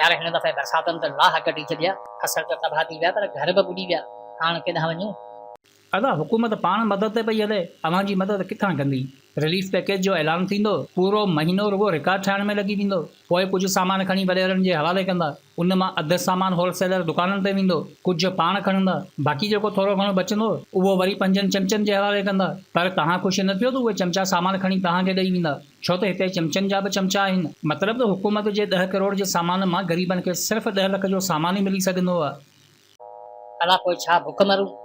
يار هن دفعي برساتن ته لاهه ڪڍي ڇڏيا، فصل ته تباهه ٿي ويا پر گهر به ٻڏي ويا، هاڻ ڪيڏانهن وڃون؟ ادا حڪومت پاڻ مدد تي پئي هلي، اوهان جي مدد ڪٿان ڪندي؟ رليف پيڪيج جو اعلان ٿيندو، پورو مهينو رڳو رڪارڊ ٺاهڻ ۾ لڳي ويندو، پوء ڪجهه سامان کڻي وڏيرن جي حوالي ڪندا، ان مان اڌ سامان هول سيلر دڪانن تي ويندو، ڪجهه پاڻ کڻندا، باقي جيڪو ٿورو گهڻو بچندو، اهو وري پنهنجن چمچن جي حوالي ڪندا، پر توهان خوش نه ٿيو ته اهي چمچا سامان کڻي توهان کي ڏئي ويندا، ڇو ته هتي چمچن جا به چمچا آهن. مطلب ته حڪومت جي ڏهه ڪروڙ جي سامان مان غريبن کي صرف ڏهه لک جو سامان ئي ملي سگهندو آهي. ادا پوء ڇا بک مرون؟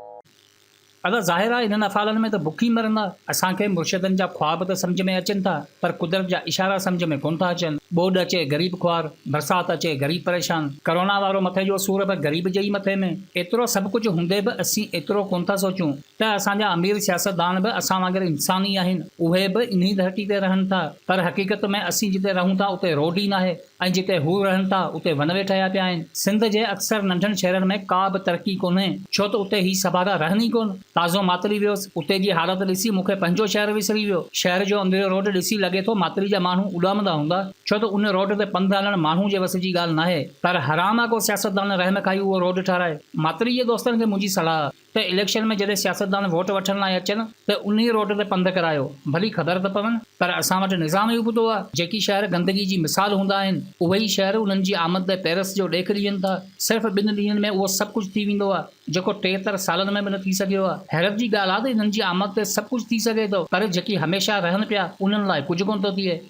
ادا ظاهر آهي انهن افعالن ۾ ته بک ئي مرندا. اسان کي مرشدن جا خواب ته سمجهه ۾ اچن ٿا پر قدرت جا اشارا سمجهه ۾ ڪونه ٿا اچن. ٻوڏ اچي غريب خوار، برسات اچي غريب پريشان، ڪرونا وارو مٿي جو سور به غريب جي ئي مٿي ۾. ايترو سڀ ڪجهه هوندي به اسين ايترو ڪونه ٿا سوچون ته اسان جا امير سياستدان به اسان وانگر انسان ئي آهن. اهي به انهي ڌرتي تي رهن ٿا پر حقيقت ۾ اسين جتي رهون ٿا اتي روڊ ئي ناهي. ۽ جتي هو رهن ٿا اتي ون وي ٺهيا پيا آهن. سنڌ جي اڪثر ننڍن شهرن ۾ ڪا به ترقي ڪونهي، ڇو ته اتي هي سڀاڳا رهن ئي ڪونه. تازو ماتلي ويس، اتي جي حالت ڏسي مون کي پنهنجو شهر وسري ويو. شهر جو اندريون روڊ ڏسي لڳي ٿو ماتلي جا ماڻهو اڏامندا هوندا، ڇو ته ان روڊ تي پنڌ هلڻ ماڻهو جي وس جي ڳالهه ناهي. پر حرام آ ڪو سياستدان رحم کائي اهو روڊ ٺهرائي. ماتلي جي دوستن کي منهنجي صلاح. ته اليڪشن ۾ جڏهن سياستدان ووٽ وٺڻ لاء اچن ته انهي روڊ تي پنڌ ڪرايو، ڀلي خبر ته پون، پر اسان وٽ نظام ئي ابتو آ، جيڪي شهر گندگي جي مثال هوندا آهن، اهي ئي شهر انهن جي آمد تي پيرس جو ڏيک ڏين ٿا، صرف ٻن ڏينهن ۾ اهو سڀ ڪجهه ٿي ويندو آ، جيڪو 73 سالن ۾ به نه ٿي سگهيو آ، حيرت جي ڳالهه آ ته انهن جي آمد تي سڀ ڪجهه ٿي سگهي ٿو، پر جيڪي هميشه رهن پيا، انهن لاء ڪجهه ڪونه ٿو ٿئي.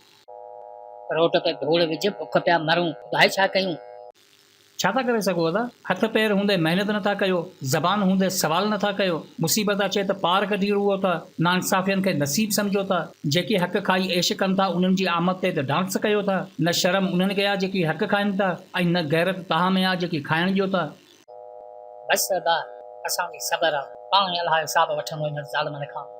روڊ تي ڌوڙ وجهه، بک پيا مرون، ٻڌائي ڇا ڪيون؟ ڇا ٿا ڪري سگهو ادا؟ هٿ پير هوندي محنت نٿا ڪيو، زبان هوندي سوال نٿا ڪيو، مصيبت اچي ته پار ڪڍي روئو ٿا، ناانصافين کي نصيب سمجهو ٿا، جيڪي حق کائي عيش ڪن ٿا انهن جي آمد تي ته ڊانس ڪيو ٿا، نه شرم انهن کي آ جيڪي حق کائن ٿا ۽ نه غيرت توهان ۾ آ جيڪي کائڻ ڏيو ٿا. بس ادا اسان کي صبر آ، پاڻ ئي الله حساب وٺندو انهن ظالمن کان.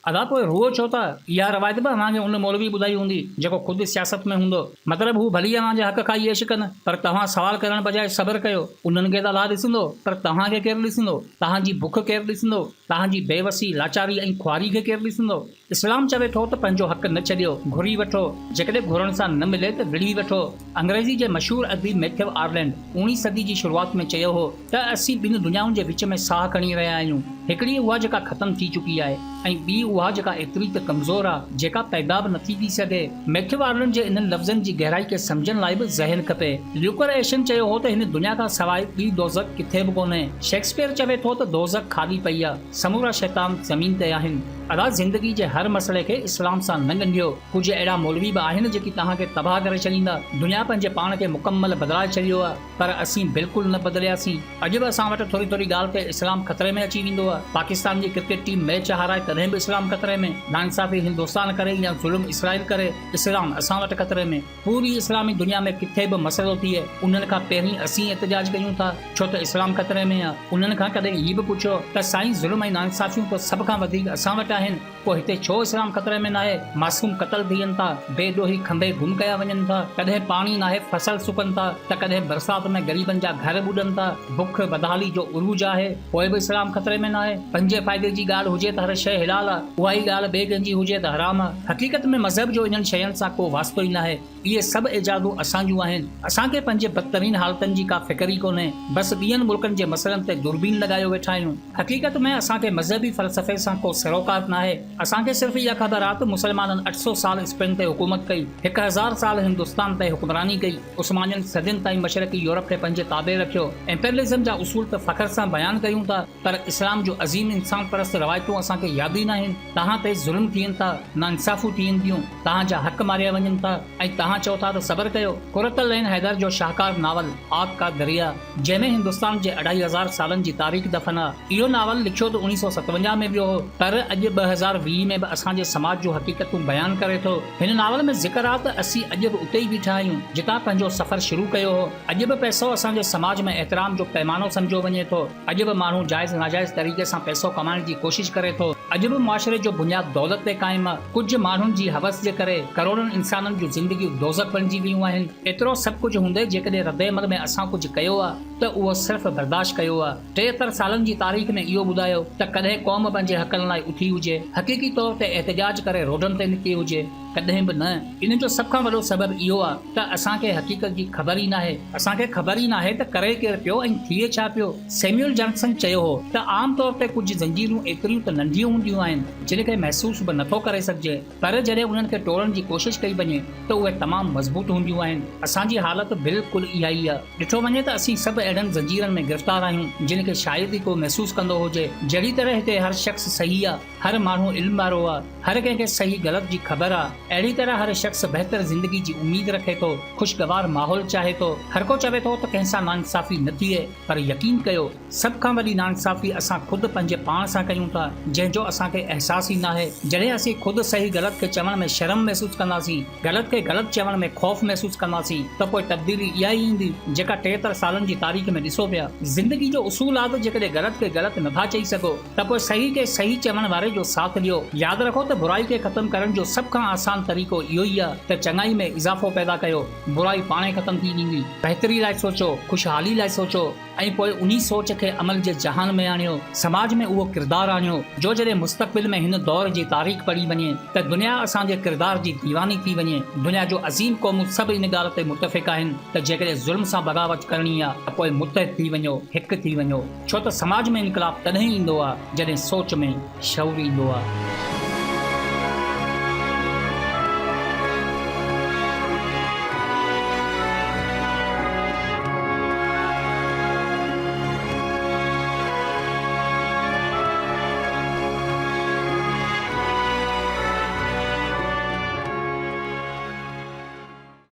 ادا پوء روئو ڇو ٿا؟ اها روايت به اوهان کي ان مولوي ٻڌائي هوندي جيڪو خود سياست ۾ هوندو. مطلب هو ڀلي اوهان جا حق کائي عيش ڪن پر توهان سوال ڪرڻ بجاء صبر ڪيو. انهن کي ته الله ڏسندو پر توهان کي ڪير ڏسندو؟ توهان جي بک ڪير ڏسندو؟ توهان جي بي وسي، لاچاري ۽ خواري کي ڪير ڏسندو؟ اسلام چوي ٿو ته پنهنجو حق نه ڇڏيو، گهري وٺو. جيڪڏهن گهرڻ سان نه ملي ته وڙهي وٺو. انگريزي جي مشهور اديب ميٿيو آرلينڊ اوڻيهين صدي جي شروعات ۾ چيو هو ته اسين ٻن دنيائن جي وچ ۾ ساهه کڻي رهيا آهيون، هڪڙي اها جيڪا ختم ٿي چڪي آهي ۽ ٻي اها جيڪا ايتري ته ڪمزور آ، جيڪا پيدا به نٿي ٿي سگهي. ميٿيو آرلنڊ جي انهن لفظن جي گهرائي کي سمجهڻ لاء به ذهن کپي. ليوڪر ايشن چيو هو ته هن دنيا کان سواء ٻي دوزخ ڪٿي به ڪونهي. شيڪسپيئر چوي ٿو ته دوزخ خالي پئي آ، سمورا شيطان زمين تي آهن. ادا زندگي جي هر مسئلي کي اسلام سان نه ڳنڍيو. ڪجهه اهڙا مولوي به آهن جيڪي توهان کي تباهه ڪري ڇڏيندا. دنيا پنهنجي پاڻ کي مڪمل بدلائي ڇڏيو آ. پر اسين بلڪل نه بدلياسين. اڄ به اسان وٽ ٿوري ٿوري ڳالهه تي اسلام خطري ۾ اچي ويندو آهي. پاڪستان جي ڪرڪيٽ ٽيم ميچ هارائي تڏهن به اسلام خطري ۾، ناانصافي هندوستان ڪري يا ظلم اسرائيل ڪري، اسلام اسان وٽ خطري ۾. پوري اسلامي دنيا ۾ ڪٿي به مسئلو ٿئي انهن کان پهرين اسين احتجاج ڪيون ٿا ڇو ته اسلام خطري ۾ آهي. انهن کان ڪڏهن هي به پڇيو ته سائين ظلم ۽ ناانصافيون ته سڀ کان وڌيڪ اسان وٽ آهن. پوء هتي ڇو اسلام خطري ۾ ناهي؟ معصوم قتل ٿين ٿا، بي ڏوهي کنڀي گم ڪيا وڃن ٿا، ڪڏهن پاڻي ناهي فصل سڪن ٿا ته ڪڏهن برسات ۾ غريبن جا گهر ٻڏن ٿا، بک، بدحالي جو عروج آهي، پوء به اسلام خطري ۾ ناهي؟ پنهنجي فائدي جي ڳالهه هجي ته هر شيء حلال آ، اها ئي ڳالهه ٻئي ڪنهن جي هجي ته حرام آ. حقيقت ۾ مذهب جو انهن شين سان ڪو واسطو ئي ناهي. اهي سڀ ايجادون اسان جون آهن. اسان کي پنهنجي بدترين حالتن جي ڪا فڪر ئي ڪونهي. بس ٻين ملڪن جي مسئلن تي دوربين لڳايو ويٺا آهيون. حقيقت ۾ اسان کي مذهبي فلسفي سان ڪو سروڪار ناهي. اسان کي صرف اها خبر آ ته مسلمانن 800 سال اسپين تي حڪومت ڪئي، 1000 سال هندستان تي حڪمراني ڪئي، عثمانين صدين تائين مشرقي يورپ کي پنهنجي تابع رکيو. امپيرلزم جا اصول ته فخر سان بيان ڪيون ٿا پر اسلام جون عظيم انسان پرست روايتون اسان کي ياد ئي ناهن. توهان تي ظلم ٿين ٿا، ناانصافيون ٿين ٿيون. توهان جا حق ماريا وڃن ٿا ۽ توهان چئو ٿا ته صبر ڪيو. قرة العين حيدر جو شاهڪار ناول آگ ڪا دريا جنهن ۾ هندستان جي اڍائي هزار سالن جي تاريخ دفن آ. اهو ناول لکيو ته اوڻيهه سئو ستونجاهه ۾ ويو هو پر اڄ 2020 ۾ به اسان جي سماج جون حقيقتون بيان ڪري ٿو. هن ناول ۾ ذڪر آ ته اسين اڄ به اتي ئي بيٺا آهيون جتان پنهنجو سفر شروع ڪيو هو. اڄ به پئسو اسان جي سماج ۾ احترام جو پيمانو سمجهيو وڃي ٿو. اڄ به ماڻهو جائز ناجائز طريقي سان پئسو ڪمائڻ جي ڪوشش ڪري ٿو. اڄ به معاشري جو بنياد دولت تي قائم آ. ڪجهه ماڻهن جي هوس جي ڪري ڪروڙن انسانن جون زندگيون دوزخ بڻجي ويون آهن. ايترو سڀ ڪجهه هوندي جيڪڏهن ردعمل ۾ اسان ڪجهه ڪيو آ ته اهو صرف برداشت ڪيو آ. 73 سالن جي تاريخ ۾ اهو ٻڌايو ته ڪڏهن قوم پنهنجي حقن لاء اٿي هجي، حقيقي طور تي احتجاج ڪري روڊن تي نڪتي هجي. ڪڏهن به نه. ان جو سڀ کان وڏو سبب اهو آ ته اسان کي حقيقت جي خبر ئي ناهي. اسان کي خبر ئي ناهي ته ڪري ڪير پيو ۽ ٿئي ڇا پيو. سيميول جانسن چيو هو ته عام طور تي ڪجهه زنجيرون ايتريون ته ننڍيون هونديون آهن جن کي محسوس به نٿو ڪري سگهجي پر جڏهن انهن کي ٽوڙڻ جي ڪوشش ڪئي وڃي ته اهي تمام مضبوط هونديون آهن. اسان جي حالت بلڪل اها ئي آ. ڏٺو وڃي ته اسين سڀ اهڙن زنجيرن ۾ گرفتار آهيون جن کي شايد ئي ڪو محسوس ڪندو هجي. جهڙي طرح هتي هر شخص صحيح آ، هر ماڻهو علم وارو آ، هر ڪنهن کي صحيح غلط جي خبر آ، اهڙي طرح هر شخص بهتر زندگي جي اميد رکي ٿو، خوشگوار ماحول چاهي ٿو. هر ڪو چوي ٿو ته ڪنهن سان ناانصافي نه ٿئي پر يقين ڪيو سڀ کان وڏي ناانصافي اسان خود پنهنجي پاڻ سان ڪيون ٿا، جنهن جو اسان کي احساس ئي ناهي. جڏهن اسين خود صحيح غلط کي چوڻ ۾ شرم محسوس ڪنداسين، غلط کي غلط چوڻ ۾ خوف محسوس ڪنداسين ته پوء تبديلي اها ئي ايندي، جيڪا 73 سالن جي تاريخ ۾ ڏسو پيا. زندگي جو اصول آ ته جيڪڏهن غلط کي غلط نٿا چئي سگهو ته پوء صحيح کي صحيح چوڻ واري جو ساٿ ڏيو. ياد رکو ته برائي کي ختم ڪرڻ جو سڀ کان آسان طريقو اهو ئي آ ته چڱائي ۾ اضافو پيدا ڪيو، برائي پاڻهي ختم ٿي ويندي. بهتري لاء سوچو، خوشحالي لاء سوچو. ۽ پوء انهي سوچ کي عمل جي جهان ۾ آڻيو، سماج ۾ اهو ڪردار آڻيو، جو جڏهن مستقبل ۾ هن دور جي تاريخ پڙهي وڃي ته دنيا اسان جي ڪردار جي ديواني ٿي وڃي. دنيا جو عظيم قومون سڀ ان ڳالهه تي متفق آهن ته جيڪڏهن ظلم سان بغاوت ڪرڻي آ ته پوء متحد ٿي وڃو، هڪ ٿي وڃو، ڇو ته سماج ۾ انقلاب تڏهن ايندو آ جڏهن سوچ ۾ شعور ايندو آ.